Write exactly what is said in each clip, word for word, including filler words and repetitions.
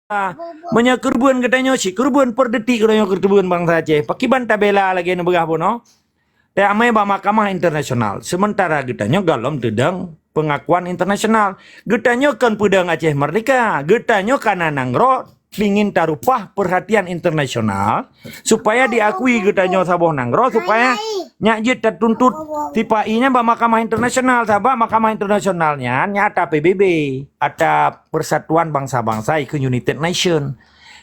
Meunyoe keureubeuen geutanyoe, si keureubeuen per detik geutanyoe keureubeuen bansa Aceh. Pakiban tabela lagée neubeugah bunoe? Teuamai bak mahkamah internasional. Sementara geutanyoe galom teudong pengakuan internasional. Geutanyoe kon peudong Aceh merdeka. Geutanyoe kana nanggroe pingin tarupah perhatian internasional supaya diakui geutanyoe saboh nanggroe, supaya nyak jeuet tatuntut sipa-i nyan bak mahkamah internasional, sabab mahkamah internasional nyan nyata P B B, ata Persatuan Bangsa-Bangsa ikheun United Nation.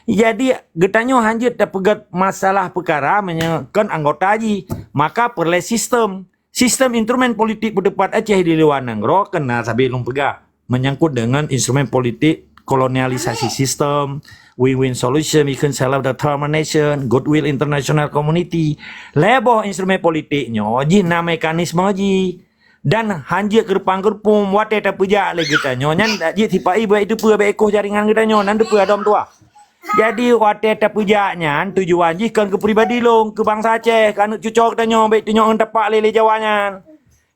Jadi geutanyoe hanjeuet tapeugét masalah peukara meunyoe kon anggota jih, maka peureulée sistem. Sistem instrumen politik peuteupat Aceh di luwa nanggroe keunan sabé lôn peugah, menyangkut dengan instrumen politik kolonialisasi sistem, win-win solution, ikheun self determination, goodwill international community. Lhée boh instrumen politik nyoe jih na mekanisme jih. Dan hanjeuet keureupan-keureupuem watée tapeujak lé geutanyoe nyan, dak jeuet sipa-i bak teupeue bak ékoh jaringan geutanyoe, nan teupeue adom tuah. Jadi watée tapeujak nyan tujuan jih kon keu pribadi lôn, keu bansa Aceh, keu aneuk cucoe geutanyoe, bék tunyok ngon tapak lé, lé Jawa nyan.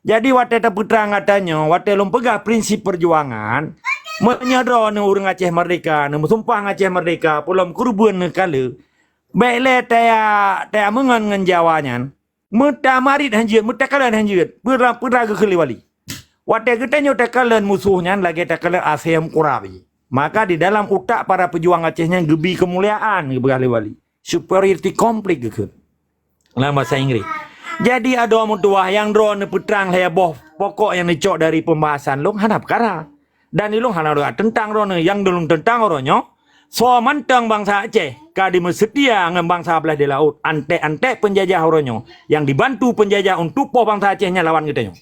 Jadi watée tapeutrang gata nyoe, watée lôn peugah prinsip peujuangan, meunyoe droeneuh ureuëng Aceh merdeka, neumeusumpah ngon Aceh merdeka, peulom keureubeuen neukaleu, bék lé taya, taya meungon ngon Jawa nyan, meutamarit hanjeuet, meutakalon hanjeuet, peura-peura geukheun lé wali. Watée geutanyoe takalon musoh nyan lagée takalon asée meukurab jih. Maka di dalam utak para peujuang Aceh nyan geubi keumuliaan, geupeugah lé wali. Superiority complex geukheun lam bahasa Inggris. Jadi adoe meutuwah nyang droe neupeutrang lhée boh pokok nyang neucok dari pembahasan lôn hana peukara. Dan ilôn hana lôn teuntang droeneuh, nyang lôn teuntang uroe nyoe, soe mantong bansa Aceh ka dimeuseutia ngon bansa blaih di laôt, antek-antek peunjajah uroe nyoe nyang dibantu peunjajah untuk poh bansa Aceh nyan lawan geutanyoe.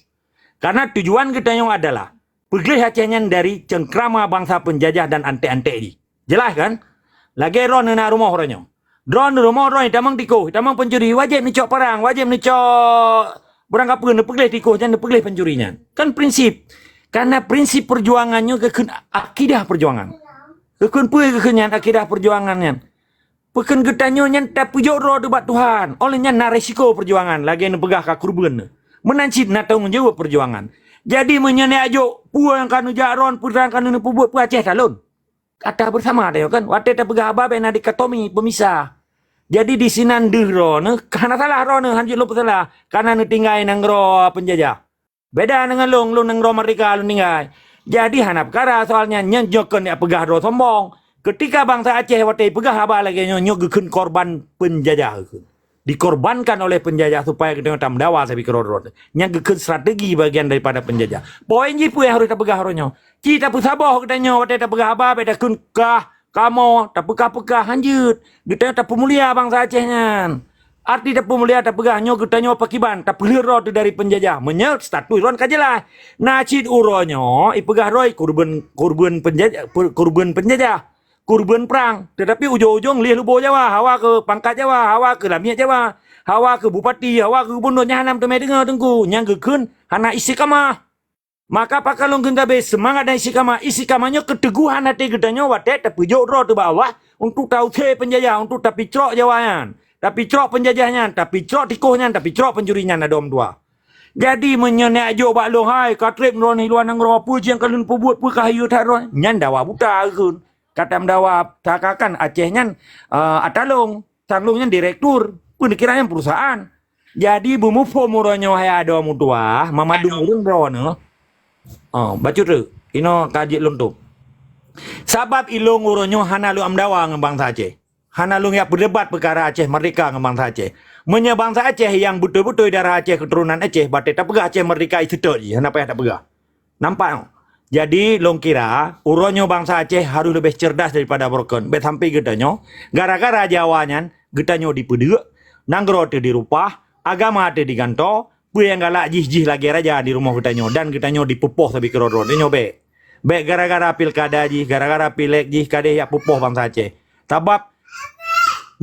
Karena tujuan geutanyoe adalah peugleh Aceh nyan dari cengkrama bansa peunjajah dan antek-antek jih. Jeulaih kan? Lagée droeneuh na rumoh uroe nyoe. Droeneuh rumoh droeneuh tamong tikoh, tamong pencuri, wajéb neucok parang, wajéb neucok barang kapeue, neupeugleh tikoh nyan, neupeugleh pencuri nyan. Kan prinsip. Karena prinsip peujuangan nyoe geukheun akidah peujuangan. Geukheun peue geukheun nyan akidah peujuangan nyan? Peukheun geutanyoe nyan tapeujok droe teuh bak Tuhan. Óh lheueh nyan na risiko peujuangan, lagée neupeugah ka keureubeuen. Meunan cit na tanggong jaweueb peujuangan. Jadi meunyoe neujok peue nyang ka neujak droe, peue nyang ka neupeubuet, peue Aceh talon. Ata beusama tanyoe kan, watée tapeugah haba bék na dikotomi, peumisah. Jadi disinan deuh droeneuh, hana salah droeneuh, hanjeuet lôn peusalah, kana neutinggai nanggroe peunjajah. Beda deungon lôn, lôn nanggroe merdeka lôn tinggai. Jadi hana peukara soal nyan, nyan nyoe kon jak peugah droe sombong. Keutika bansa Aceh watée peugah haba lagée nyoe, nyoe geukheun korban peunjajah geukheun. Dikorbankan oleh peunjajah supaya geutanyoe tameudawa sabe keudroe-droe. Nyan geukheun strategi bagian daripada peunjajah. Poin jih peue nyang harôh tapeugah uroe nyoe? Ci tapeusaboh geutanyoe watée tapeugah haba bék takheun kah, kamoe, tapeukah-peukah, hanjeuet. Geutanyoe tapeumulia bansa Aceh nyan. Arti tapeumulia tapeugah nyoe geutanyoe pakiban, tapeulheueh droe teuh dari peunjajah. Meunyoe status droe ka jeulaih. Na cit uroe nyoe ipeugah droe keureubeuen, keureubeuen peunjajah, keureubeuen peunjajah. Keureubeuen prang, teutapi ujong-ujong lheueh luboh Jawa, hawa keu pangkat Jawa, hawa keu lamiet Jawa, hawa keu bupati, hawa keu gubunur, nyan hana meuteumé deungoe teungku, nyang geukheun hana istiqamah. Maka pakon lôn kheun sabe seumangat dan istiqamah, istiqamah nyoe keuteuguhan até geutanyoe watée tapeujok droe teuh bak Allah untuk tausé peunjajah, untuk tapicrok Jawa nyan, tapicrok peunjajah nyan, tapicrok tikoh nyan, tapicrok pencuri nyan, adoe meutuwah. Jadi meunyoe neujok bak lôn hai ka treb droeneuh luwa nanggroe, peue nyang ka lôn peubuet, peue ka hayeue that droe, nyan dawa buta geukheun. Ka tameudawa seakan-akan Aceh nyan, eh, ata lôn, sang lôn nyan direktur, peue neukira nyan perusahaan. Jadi beumuphom uroe nyoe hai adoe meutuwah, mamadum ureuëng droeneuh. Oh, bacut tu. Inoe ka jeuet lôn tôb. Sabab ilôn uroe nyoe hana lôn amdawa ngon bansa Aceh. Hana lôn jak peudebat peukara Aceh merdeka ngon bansa Aceh. Meunyoe bansa Aceh nyang beutôi-beutôi darah Aceh keuturonan Aceh, batée tapeugah Aceh merdeka iseutôt jih, hana payah tapeugah. Nampak nyoe? Jadi lôn kira uroe nyoe bansa Aceh harôh leubeh cerdas daripada baroe kon. Bék sampai geutanyoe gara-gara Jawa nyan geutanyoe dipeudeuk, nanggroe teuh dirupah, agama teuh digantoe, peue nyang galak jih jih lagée raja di rumoh geutanyoe dan geutanyoe dipeupoh sabe keudroe-droe. Nyoe bék. Bék gara-gara pilkada jih, gara-gara pilék jih kadeh jak peupoh bansa Aceh. Sabab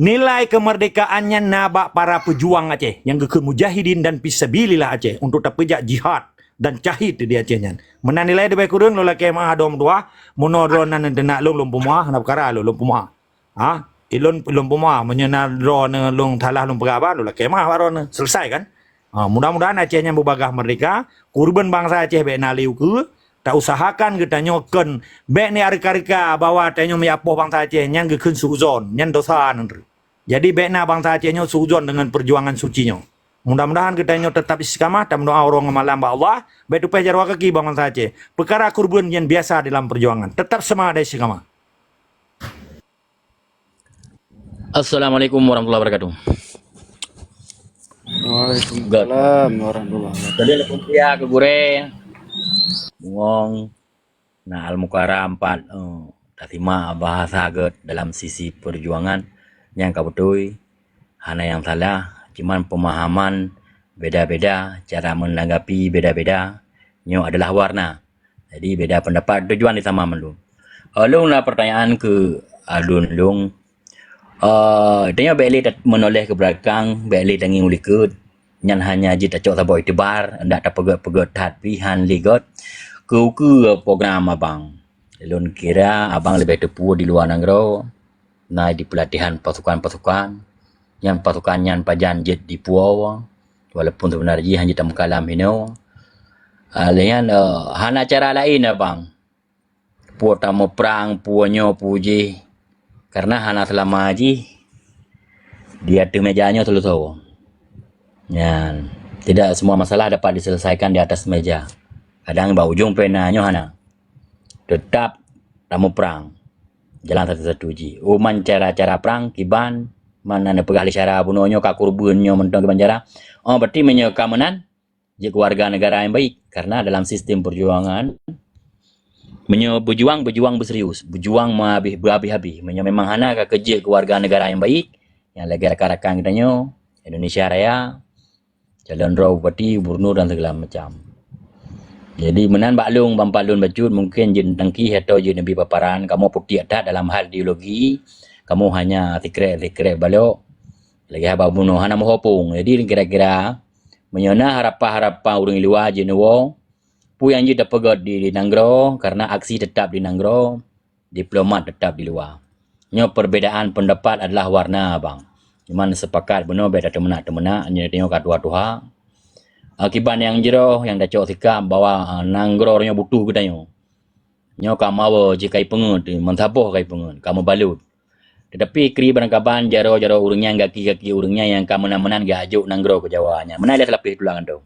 nilai keumeurdekaan nyan na bak para peujuang Aceh nyang geukheun mujahidin dan fisabilillah Aceh untuk tapeujak jihad dan syahid di Aceh nyan. Meunan nilai leubeh kureueng lôn lakée meuah adoe meutuwah, meunoe droe nan teunak lôn, lôn peumeuah, hana peukara lôn, lôn peumeuah. Ha? Ilôn, ilôn peumeuah, meunyoe na droeneuh lôn salah lôn peugah haba, lôn lakée meuah bak droeneuh. Selesai kan? Ha, mudah-mudahan Aceh nyan beubagaih merdeka, keureubeuen bansa Aceh bék na lé ukeue, Tausahakan geutanyoe kon bék ni areuka-reuka bahwa tanyoe meuapoh bansa Aceh, nyan geukheun suuzon, nyan dosa nyan. Jadi bék na bansa Aceh nyoe suuzon deungon peujuangan suci nyoe. Mudah-mudahan geutanyoe teutap istiqamah, tameudoa uroe ngon malam bak Allah, bék tupéh jaroe kaki bansa Aceh. Peukara keureubeuen nyan biasa dalam peujuangan. Teutap seumangat dan istiqamah. Assalamualaikum warahmatullahi wabarakatuh. Waalaikumsalam warahmatullahi wabarakatuh. Jadi, alhamdulillah, keu gurée. Bungong. Nah, Al-Mukarram pat, eh, tasimak bahasa gét dalam sisi peujuangan nyang ka beutôi, hana nyang salah, cuman peumahaman beda-beda, cara meunanggapi beda-beda, nyoe adalah warna. Jadi, beda peundapat, tujuan di sama mandum. Eh, lôn na peurtanyaan keu alun lôn. Eh, tanyoe bék lé tat-, meunoléh keu beulakang, bék lé tangieng u likot. Nyan hanya jeuet tacok saboh iktibar, ndak tapeugét-peugét that pih han lé gét. Keu, keu program abang. Lôn kira abang leubeh teupeu di luwa nanggroe, na di peulatihan pasukan-pasukan. Nyan pasukan nyan pajan jeuet dipuwoe, walaupun seubeuna jih han jeuet tameukalam hinoe. Ah, lé nyan, eh, hana cara laén abang. Peue tameuprang, peue nyoe, peue jih. Karena hana seulama jih di ateueh meja nyoe seuleusoe. Nyan, tidak semua masalah dapat diselesaikan di atas meja. Kadang bak ujong pena nyoe hana. Teutap tameuprang. Jalan satu-satu jih. Uman cara-cara prang kiban, man na neupeugah lé syara bunoe nyoe ka keureubeuen nyoe mantong kiban cara. Oh, berarti meunyoe ka meunan, jeuet keu warga negara nyang baik. Karena dalam sistem peujuangan, meunyoe beujuang, beujuang beuserius, beujuang meuhabéh, beuhabéh-habéh. Meunyoe memang hana ka keu jeuet keu warga negara nyang baik, nyang lagée rakan-rakan geutanyoe, Indonesia Raya, calon droe bupati, gubernur dan segala macam. Jadi, meunan bak lôn, ban pat lôn bacut, mungkin jeuet neutangkih atau jeuet neubi paparan, kamoe putéh that dalam hal ideologi, kamoe hanya sikrek-sikrek balok, lagée haba bunoe hana meuhopong. Jadi, kira-kira, meunyoe na harapan-harapan ureuëng luwa jeuet neuwoe, peue nyang jeuet tapeugét di, di nanggroe, karena aksi teutap di nanggroe, diplomat teutap di luwa. Nyoe perbedaan pendapat adalah warna, bang. Cuman sepakat bunoe bék tateumeunak-teumeunak, nyoe tanyoe ka tuha-tuha. Akibat nyang jroh, nyang tacok sikap bahwa, ah, nanggroe nyoe butuh geutanyoe. Nyoe ka mawe jih ka ipeungeuet, meusaboh ka ipeungeuet, ka meubalot. Tetapi kri barangkaban jaroe-jaroe ureuëng nyan, gaki-gaki ureuëng nyan nyang ka meunan-meunan geujok nanggroe keu Jawa nyan. Meunan lé seulapeh tulang nyan.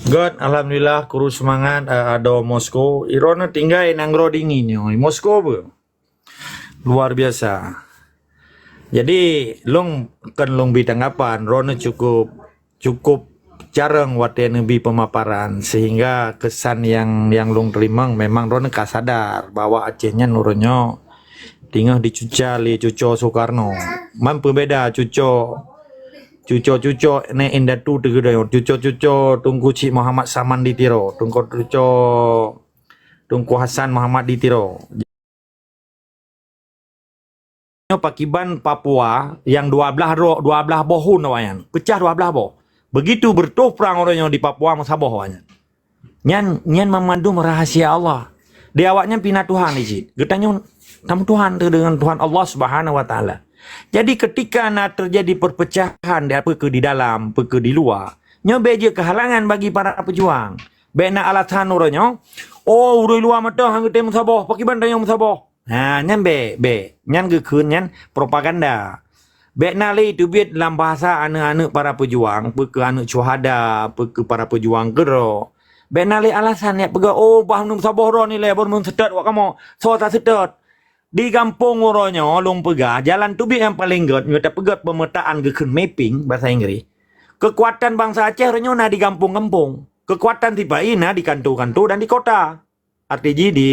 Gét, alhamdulillah, kuru seumangat, eh, adoe Moskow. Droeneuh tinggai nanggroe dingin nyoe. Moskow beu? Luar biasa. Jadi, lôn kon lôn bi tanggapan, droeneuh cukup, cukup carông watée neubi peumaparan, sehingga kesan nyang, nyang lôn teurimong memang droeneuh ka sadar bahwa Aceh nyan uroe nyoe teungoh dicuca lé cuco Soekarno. Man peubeda cuco, cuco-cuco neh indatu teugeudong, cuco-cuco Teungku Chik Muhammad Saman di Tiro, Teungku cuco Teungku Hasan Muhammad di Tiro. Nyoe pakiban Papua nyang dua blaih ro-, dua blaih boh hun awaknyan, peucah dua blaih boh. Begitu beureutoh prang uroe nyoe di Papua meusaboh awaknyan. Nyan, nyan mamandum rahasia Allah. Di awaknyan pih na Tuhan di cit. Geutanyoe tameutuhan teuh deungon Tuhan Allah Subhanahu wa Taala. Jadi, ketika na terjadi perpecahan di, apa ke di dalam, apa ke di luwa, nyoe bék jeuet keuhalangan bagi para pejuang. Bék na alasan uroe nyoe, "Oh, ureuëng luwa mantong han geutem meusaboh, pakiban tanyoe meusaboh." Ha, nyan bék, bék. Nyan geukheun nyan propaganda. Bék na lé teubiet lam bahasa aneuëk-aneuëk para pejuang, peu keu aneuëk syuhada, peu keu para pejuang keudroe. Bék na lé alasan jak peugah, "Oh, bah meuneusaboh droe nilai, bah meuneuseutôt wak kamoe, soe taseutôt." Di gampông uroe nyoe lôn peugah, jalan teubiet nyang paleng gét, nyoe tapeugét pemetaan geukheun mapping, bahasa Inggris. Keukuatan bansa Aceh uroe nyoe na di gampông-gampông. Keukuatan sipa-i na di kanto-kanto dan di kota. Arti jih di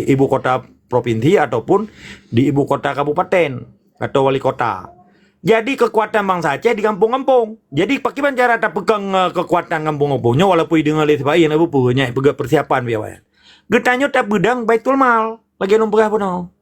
ibu kota provinsi ataupun di ibu kota kabupaten atau wali kota. Jadi keukuatan bansa Aceh di gampông-gampông. Jadi pakiban cara tapeukong, eh, keukuatan gampông-gampông nyoe walaupun ideungoe lé sipa-i hana peue-peue, nyan peugah persiapan biasa. Geutanyoe tapeudong Baitul Mal, lagée lôn peugah bunoe.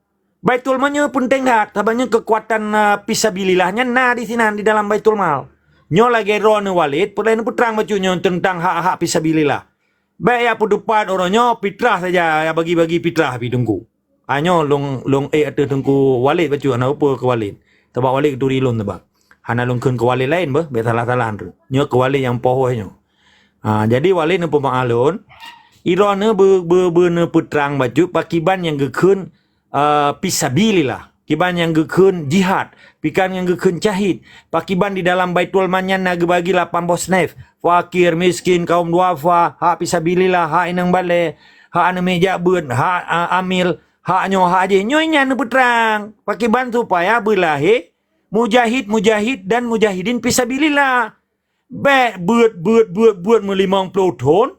Baitul Mal nyoe peunteng that, sabab nyoe keukuatan, eh, fisabilillah nyan na di sinan di dalam Baitul Mal. Nyoe lagée droeneuh Walid, peulai neupeutrang bacut nyoe teuntang hak-hak fisabilillah. Bék jak peuteupat uroe nyoe fitrah saja, jak bagi-bagi fitrah pih Teungku. Ah, nyoe lôn, lôn ék ateueh Teungku Walid bacut, hana peue keu Walid. Sabab Walid geuturi lôn sabab. Hana lôn kheun keu Walid laén beuh, bék salah-salah treuk. Nyoe keu Walid nyang poh nyoe. Ha, jadi Walid neupeumeu'ah lôn, droeneuh beu-, beu-, beuneupeutrang bacut pakiban nyang geukheun, eh, fisabilillah, kiban nyang geukheun jihad, pikan nyang geukheun syahid, pakiban di dalam Baitul Mal nyan na geubagi lapan boh snif, fakir, miskin, kaum duafa, hak fisabilillah, hak inong balè, hak aneuk miet jak beuet, hak, ah, amil, hak nyoe, hak jih. Nyoe nyan neupeutrang, pakiban supaya beulahé mujahid-mujahid dan mujahidin fisabilillah. Bèk beuet, beuet, beuet, beuet meulimong ploh thon.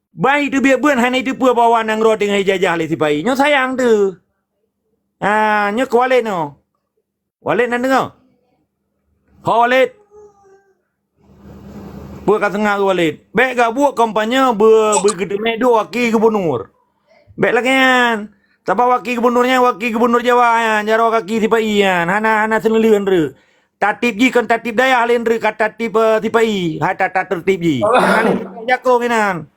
Bah iteubiet beuet hana iteupeue bahwa nanggroe teungoh ijajah lé sipa-i. Nyoe sayang teuh. Ha, nyoe keu Walid nyoe. Walid na deungoe? Ho Walid. Peue ka seungab keu Walid? Bèk gak buet kampanye beu-, beugeuteumé duek waki gubunur. Bèk lagèe nyan. Sabab waki gubunur nyan, waki gubunur Jawa nyan, jaroe kaki sipa-i nyan. Hana, hana seuneulheueh ndreuk. Tatib jih kon tatib dayah lé ndreuk, ka tatib, eh, sipa-i. Hai tata tertib jih. Hana lé jakong inan.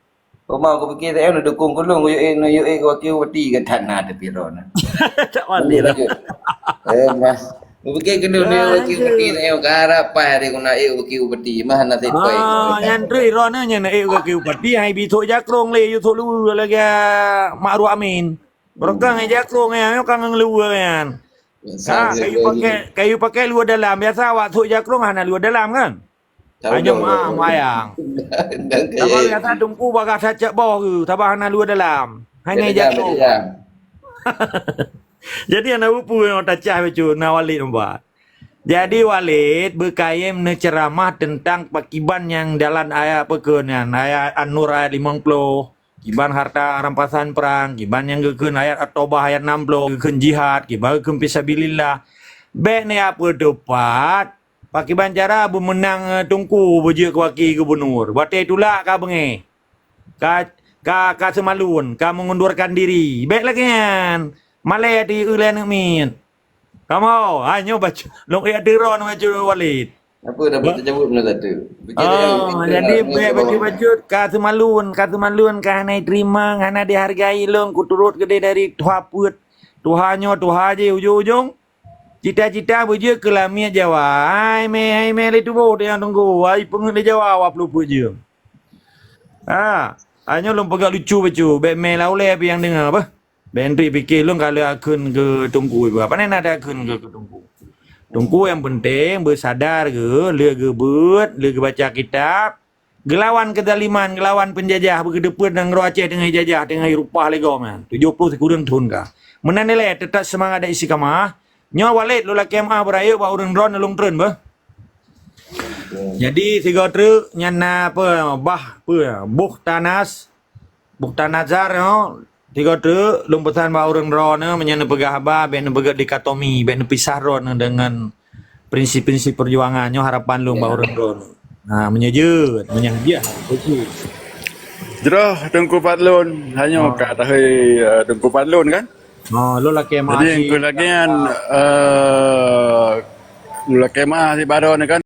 Uma kupikir saya nak dukung kulung, yuk, yuk, yuk, waki bupati ke tanah tapi roh na. Tak mandi lah. Eh, mas. Kupikir kena dia waki bupati, saya harap pai hari guna, eh, waki bupati. Mah nasib baik. Ah, nyan trui roh na nyan, eh, waki bupati, hai bi sok jakrong lé, yuk sok lu lagi Ma'ruf Amin. Barokah ngai jakrong ya, nyoe ka ngon luwa nyan. Ha, kayu pakai, kayu pakai luwa dalam. Biasa awak sok jakrong hana luwa dalam kan? Hanya ma mayang. Sabab biasa teungku bagah sacak boh tu, sabab hana luwa dalam. Hanya jakrong. Jadi hana bupu yang tacah bacut na Walid nampak. Jadi Walid beukayém neuceuramah teuntang pakiban nyang dalam ayat peue keuh nyan, ayat An-Nur ayat limong ploh. Kiban harta rampasan prang, kiban nyang geukheun ayat At-Taubah ayat nam ploh, geukheun jihad, kiban geukheun fisabilillah. Bèk neujak peuteupat, pakiban cara beumeunang, eh, teungku beujeuet keu waki gubunur. Watèe tulak ka beungéh. Ka, ka, ka seumalun, ka mengundurkan diri. Bèk lagèe nyan. Malèe di eu lé aneuk miet. Kamoe, ha, nyoe bacut. Lôn ék deungoe bacut Walid. Apa dah ba- terjawab mula satu? Fikir dia, ah, jadi bèk bacut-bacut, ka seumalun, ka seumalun, ka hana iteurima, hana dihargai lôn, kuturot keudeh dari tuha peuet. Tuha nyoe, tuha jih, ujong-ujong. Cita-cita beujeuet keu lamiet Jawa. Hai mè, hai mè lé tuboh teunyang teungku. Hai peungeuet lé Jawa, wah ploh peuet jeuem. Ha, ha, nyoe lôn peugah lucu bacut. Bèk mè lam ulèe pih nyang deungoe, bah. Bèk enteuk pike lôn ka lheueh akheun keu teungku iba. Pane na takheun keu, keu teungku. Teungku nyang penting beusadar geuh, lheueh geubeuet, lheueh geubaca kitab, geulawan keuzaliman, geulawan peunjajah, beugeudeupeue nanggroe Aceh teungoh ijajah, teungoh irupah lé gob nyan. Tujoh ploh sikureueng thon ka. Meunan ilèe, teutap seumangat dan istiqamah. Nyoe Walid, lôn lakèe meu'ah beurayeuk bak ureueng droeneuh lôn treun beuh. Jadi sigoe treuk nyan na peue, bah peue, Bukhtanas, Bukhtanazar nyoe, sigoe treuk lôn peusan bak ureueng droeneuh meunyoe neupeugah haba, bèk neupeugah dikotomi, bèk neupisah droeneuh deungon prinsip-prinsip peujuangan. Nyoe harapan lôn bak ureueng droeneuh. Ha, meunyoe jeuet, meunyoe hadiah, oke. Jroh Teungku Fadlon, hanyoe ka tahôi, eh, Teungku Fadlon kan? Oh, lôn lakèe meu'ah. Jadi, lôn lakèe meu'ah, eh, lôn lakèe meu'ah sibaroe nyoe kan?